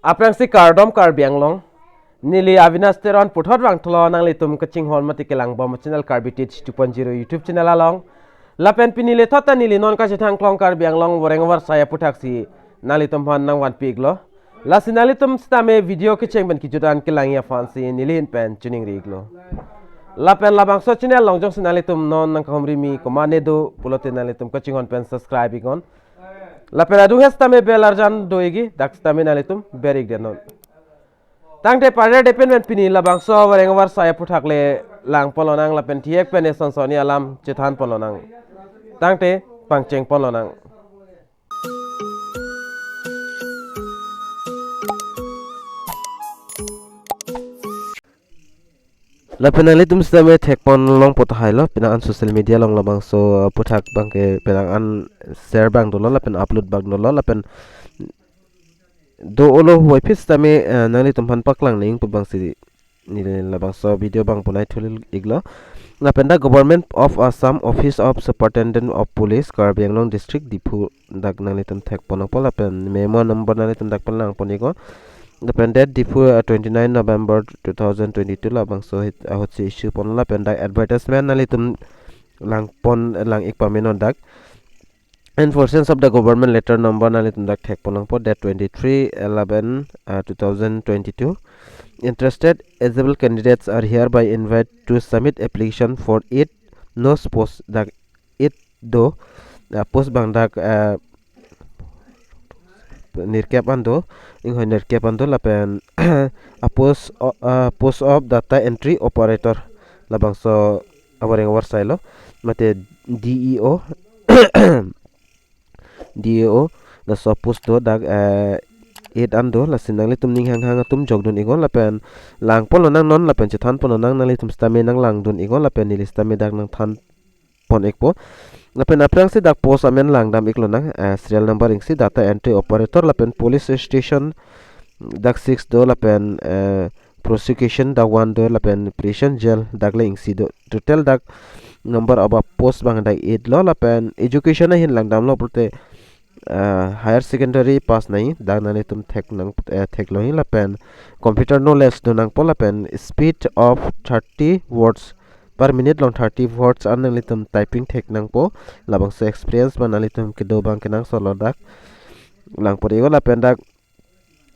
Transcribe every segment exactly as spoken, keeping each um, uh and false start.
Aphrangsi kardom Karbi Anglong. Neli Avinash Teron puthot vangthulo nanglitum kachinghon mate kelangbom channel Karbi Teach two point zero YouTube channel along. Lapen pini lethot ta neli non kachethang klong Karbi Anglong voreng varsai aputhaksi nanglitum aphan nangvanpi iklo. Lasi nanglitum sitame video kecheng pen kejut an kelangji aphansi neli ahin pen choningri iklo. Lapen labangso channel along jongsi nanglitum non nangkahumri mi komatne do pulote nanglitum kachinghon pen subscribe iknon. Lapen adung he sitame bell arjan do ikji, dak sitame nanglitum ber ikdet non. Tangte parder depen pen pini labangso voreng varsai aputhak le langponlonang lapen thihek pen eson sonni alam chethanponlonang. Tangte pangchengponlonang. Lapen nanglitum sitame thekponlongpo tahai lo, penang an social media along labangso, uh, aputhak abangke penang an share abang dolo, lapen upload abang dolo, lapen do-olo huai aphi sitame, uh, nanglitum aphan paklang nangji pu abangsi neli labangso video abang bonai thul iklo. Lapen dak Government of Assam, Office of Superintendent of Police, Karbi Anglong District, Diphu, dak nanglitum thekponlongpo lapen memo number nanglitum dak pen langpon iknon. Lapen date Diphu, uh, twenty-nine November two thousand twenty-two labangso ahut, ahutsi issue pon lapen dak advertisement nanglitum langpon, lang ik pamenon dak. Enforcement of the government letter number nanglitum dak thekponlongpo, date twenty-three eleven, uh, two thousand twenty-two. Interested eligible candidates are hereby invited to submit application for eight no post, dak eight do, uh, post abang dak, uh, nirkep an do, inghoi nirkep an do lapen a post o-, uh, post of data entry operator labangso avoreng avarsai lo, mate D E O, D E O, laso post do dak, eh, eight an do, lasi nanglitum ning hanghang atum jokdun iknon lapen langponlonang non lapen chethanponlonang, nanglitum sitame nanglangdun iknon lapen neli sitame dak nangthanpon ikpo. Lapen aphrangsi dak post amen langdam iklonang, eh, serial number isi data entry operator lapen police station dak six do lapen, eh, prosecution dak one do lapen prison jail dak le isi do. Total dak number of a post abang dak eight lo lapen education ahin langdamlo pulote, ah, higher secondary pass nangji, dak nanglitum thek nang, eh, theklongji lapen computer knowledge do nangpo lapen speed of thirty words per minute along thirty words an nanglitum typing thek nangpo, labangso experience abang nanglitum kedo abang kenangsot lo dak. Langpon iknon lapen dak,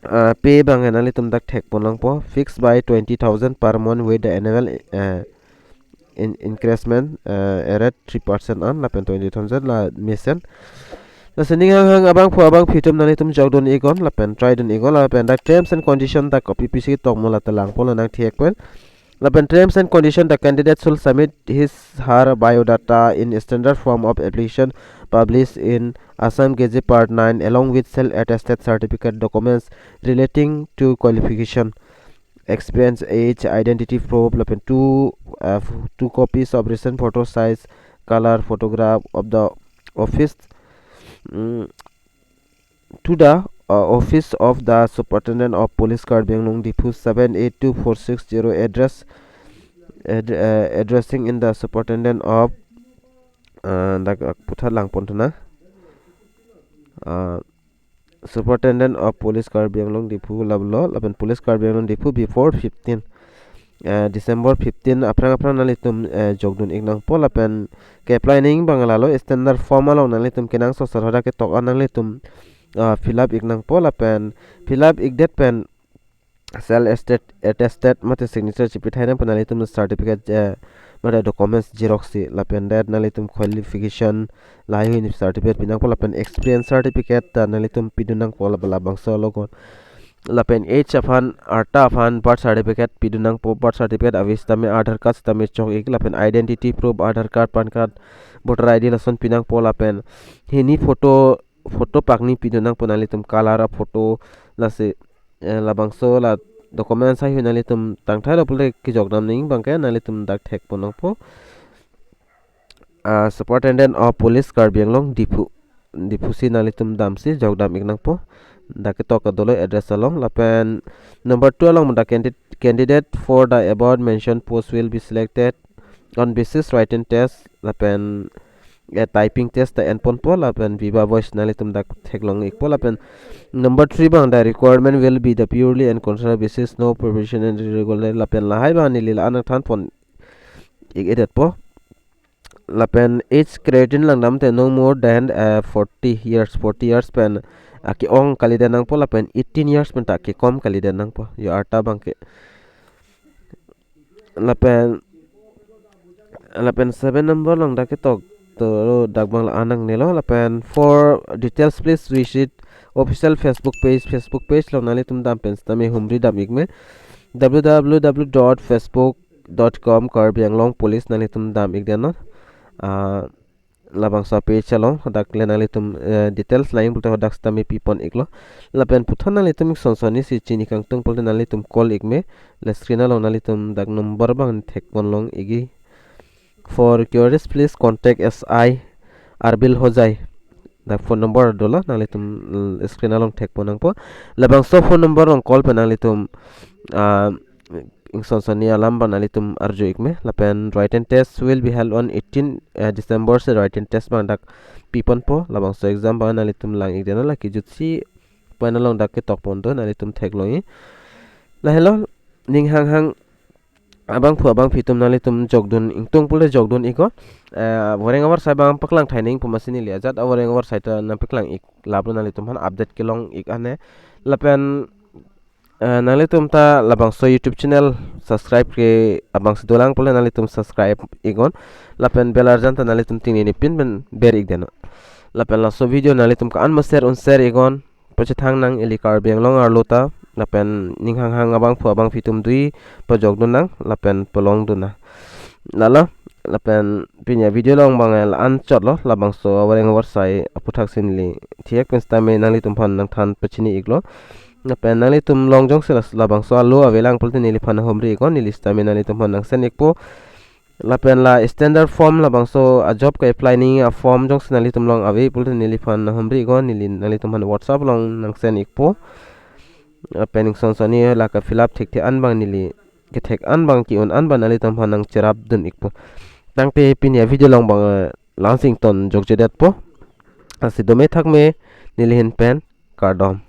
ah, pay abang nanglitum dak thekponlongpo, fixed by twenty thousand per month with the annual, eh, in-, increment, eh, rate three percent an lapen twenty thousand la mesen. Lasi ning hanghang abangphu abangphi atum nanglitum jokdun iknon lapen try dun iknon lapen dak terms and condition dak kopi pisi tokmo lata langponlonang thihek pen. Lapen terms and condition, the candidate should submit his her biodata in standard form of application published in Assam Gazette Part nine along with self attested certificate, documents relating to qualification, experience, age, identity proof, lapen two, uh, f-, two copies of recent photo size, color photograph of the office, mm, to the, uh, office of the Superintendent of Police Karbi Anglong Diphu seven eight two four six zero address, ad-, uh, addressing in the Superintendent of, uh, dak, uh, puthot langpon thunang, uh, Superintendent of Police Karbi Anglong Diphu lablo lapen Police Karbi Anglong Diphu before fifteen, eh, December fifteen aphrang aphrang nanglitum, eh, jokdun ik nangpo lapen ke-apply nangji abang lalo standard form along nanglitum kenangsot sar hadak ketok an nanglitum, ah, fill up ik nangpo lapen fill up ikdet pen self attested, attested mate signature chipithai nangpo, nanglitum certificate, eh, mate documents xerox si lapen det nanglitum qualification lahai hini certificate pi nangpo lapen experience certificate ta nanglitum pidun nangpo la-, labangso logon. Lapen age aphan, arta aphan birth certificate pidun nangpo, birth certificate avi sitame Aadhaar card sitame chok ik lapen identity proof Aadhaar card, PAN card, voter I D lason pi nangpo lapen hini photo, photo pakni pidun nangpo nanglitum color a photo lasi, eh, labangso la documents ahi nanglitum tangthailo pule kejok dam nangji abangke nanglitum dak thekpon nangpo. Ah, Superintendent of Police Karbi Anglong Diphu, Diphu si nanglitum damsi jok dam ik nangpo. Dak ketok kadolo address along lapen number two along dak candid-, candidate for the above mentioned post will be selected on basis written test lapen eh, typing test ta enponpo lapen Viva Voce nanglitum dak theklong ikpo. Lapen number three abang, the requirement will be the purely and contractual basis, no provision and regular, lapen lahai abang neli la-an nangthanpon ik-edetpo. Lapen age criterion langdamte no more than, eh, forty years, forty years pen ake-ong kalidet nangpo, lapen eighteen years pen ta kekom kalidet nangpo, jo arta abangke. Lapen, lapen seven number along dak ketok to dak abang la-an nangnelo. Lapen for details, please visit official Facebook page. Facebook page along nanglitum dam pen sitame humri dam ikme, w w w dot facebook dot com Karbi Anglong Police nanglitum dam ikdetnon. Ah, labangso page along hadak le nanglitum, eh, details lang pulote hadak sitame pipon iklo. Lapen puthot nanglitum ingsonsonni si chini kangtung pulote nanglitum call ikme, la screen along nanglitum dak number abang thekponlong ikji. For queries, please contact S I Arbil Hojai. Dak phone number dolo, nanglitum, mm, screen along thekpon nangpo. Labangso phone number along call pen nanglitum, ah, ingsonsonni alam abang nanglitum arju ikme. Lapen written test will be held on eighteen, eh, December si written test abang dak piponpo. Labangso exam abang nanglitum lang ikdetnon, la kejutsi point along dak ketokpon do, nanglitum theklongji. Lahelo, ning hanghang abangphu abangphi atum nanglitum jokdun ingtung pulote jokdun iknon. Eh, voreng avarsai abang paklang thai nangji pu masi neli ajat avoreng avarsai ta nangpaklang ik, lapu nanglitumphan update kelong ik ane. Lapen, eh, nanglitum ta labangso YouTube channel subscribe ke abangsi dolang pulote nanglitum subscribe iknon. Lapen bell arjan ta nanglitum tingnipin pen ber ikdetnon. Lapen laso video nanglitum ko-an ma share un share iknon. Pachethang nang ili Karbi Anglong arlo ta, lapen ning hanghang abangphu abangphi atum dui pajokdun nang, lapen palongdun nang. Lalo, lapen pini avideo along abang la-an chotlo, labangso avoreng avarsai aputhaksi neli thek pen sitame nanglitumphan nangthan pachini iklo. Lapen nanglitum along jongsi la-, labangso alo avelang pulote neliphan humri iknon, neli sitame nanglitumphan nang send ikpo. Lapen la standard form labangso a job ke-apply nangji a form jongsi nanglitum along ave pulote neliphan humri iknon, neli nanglitumphan WhatsApp along nang send ikpo. Lapen ingsonsonni la ke-fill up thekthe an abang neli kethek an abang ke-un an abang nanglitumphan nang cherapdun ikpo. Tangte pini avideo along abang, eh, la-ansi ingtonjokjedetpo. Lasi dome thakme, neli ahin pen kardom.